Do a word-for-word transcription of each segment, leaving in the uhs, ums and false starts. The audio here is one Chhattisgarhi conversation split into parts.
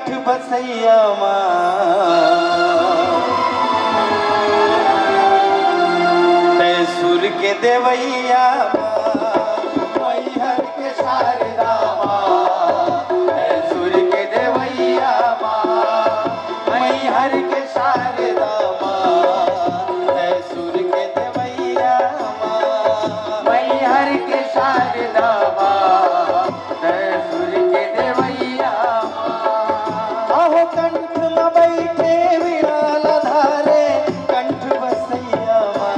बसैया माँ, तै सुर के देवैया माँ, मैहर के शारदा माँ, तै सुर के देवैया माँ, मैहर के शारदा माँ, तै सुर के देवैया माँ, मैहर के शारदा माँ, तै सुर के देवैया माँ। आहो कंठ म बइठे वीणा ला धारे, कंठ बसैया माँ,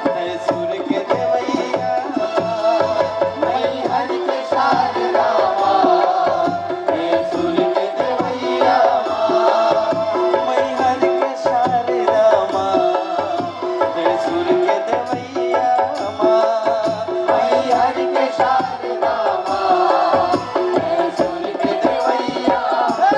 तै सुर के देवैया माँ। मैहर के शारदा माँ, तै सुर के देवैया माँ। मैहर के शारदा माँ, तै सुर के देवैया माँ। मैहर के शारदा माँ, तै सुर के देवैया माँ।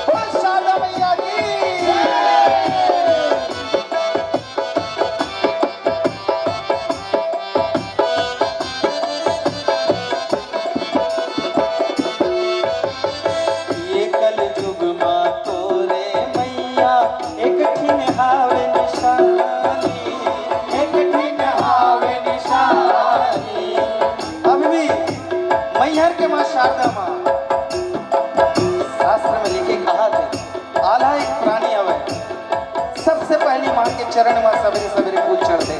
बोल शारदा मैया की। ये कलजुग मा तोरे मैया, एक ठिन हावे निशानी, एक ठिन हावे निशानी। अभी भी मैहर के माँ शारदा माँ, शास्त्र में लिखे कहाथे, आल्हा एक प्राणी हवय, सबसे पहली माँ के चरण मा सबेरे सबेरे फूल चढ़थे,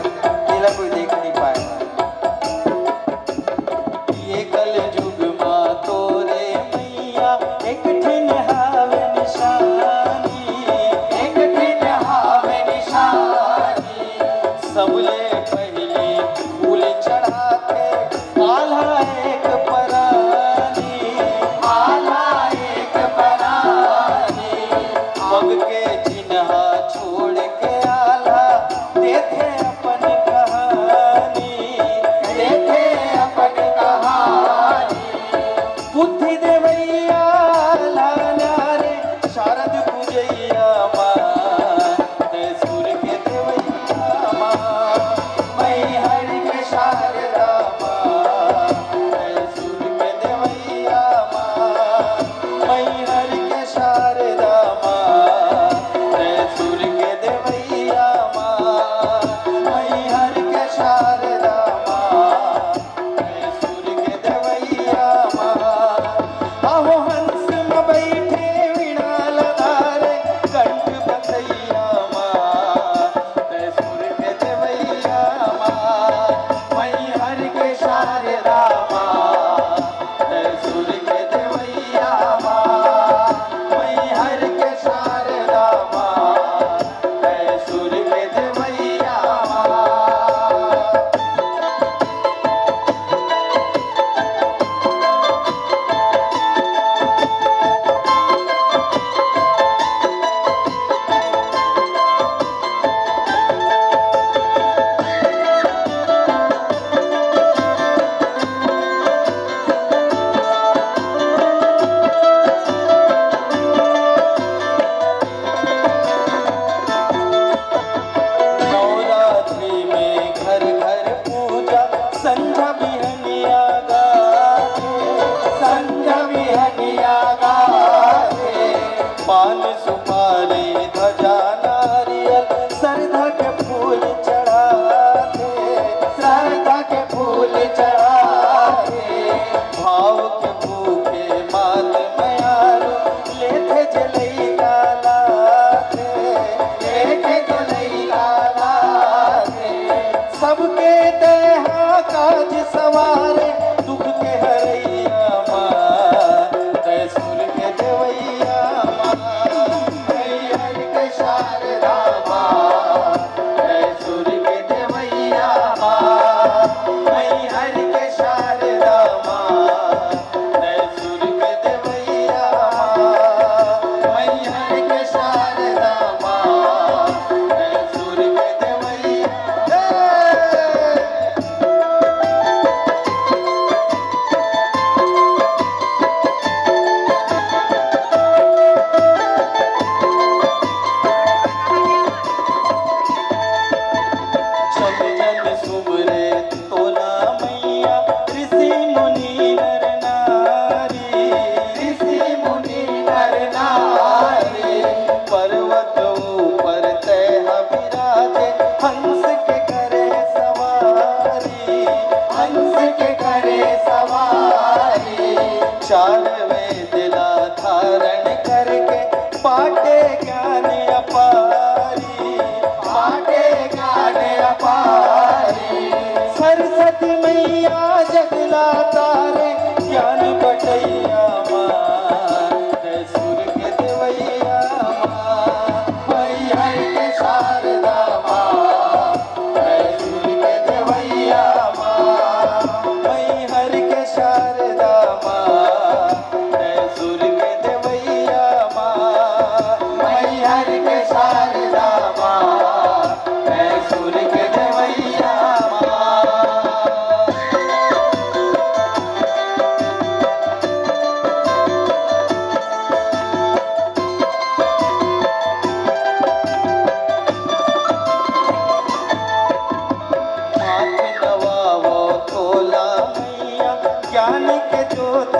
तेला कोई देख नहीं पाए। ये कलजुग मा तोरे मैया, एक ठिन हावे निशानी, एक ठिन हावे निशानी। सबले पहिली फूल चढ़ाथे आल्हा एक परानी, आल्हा एक परानी। पग के चिन्हा छोड़ के आल्हा देथे अपन कहानी, देथे अपन कहानी। बुद्धि देवैया आल्हा रे, शारद पूजैया माँ, तै सुर के देवैया माँ, मैहर के शारदा माँ, तै सुर के देवैया माँ, मैहर के शारदा माँ, तै सुर के देवैया माँ, मैहर के शारदा माँ, तै सुर के देवैया माँ। आहो हंस म बइठे वीणा ला धारे, कंठ बसैया माँ, तै सुर के देवैया माँ। मैहर के शारदा माँ, तै सुर के देवैया माँ। मैहर के शारदा माँ, तै सुर के देवैया माँ। नवरात्रि में घर घर पूजा, संझा बिहनिया गाथे, संझा बिहनिया गाथे। पान सुपारी ध्वजा नारियल, सरधा के फूल चढ़ाथे, सरधा के फूल चढ़ाथे। भाव के भूखे मात मयारू, लेथे जे लइका लाथे, लेथे जे लइका लाथे। सबके तैं हा काज सवारे, दुख के हरैया माँ, तै सुर के देवैया माँ, मैहर के शारदा माँ, तै सुर के देवैया माँ, मैहर के शारदा माँ, तै सुर के देवैया माँ, मैहर के शारदा माँ, तै सुर के देवैया। हे! सुमरे तोला मैया ऋषि मुनि नर नारी, ऋषि मुनि नर नारी। पर्वत ऊपर तैं ह विराजे, हंस के करे सवारी, हंस के करे सवारी। चार वेद ला धारण करके पाटे ज्ञान अपारी, पाटे ज्ञान अपारी। सरस्वती मैया जग ला तारे, ज्ञान बटैया माँ, तैं सुर के देवैया माँ, मैहर के शारदा माँ, तैं सुर के देवैया माँ, मैहर के शारदा माँ, तैं सुर के देवैया माँ, मैहर के शारदा माँ, तैं सुर के देवैया माँ। माथ नवावो तोला मैया, ज्ञान के जोत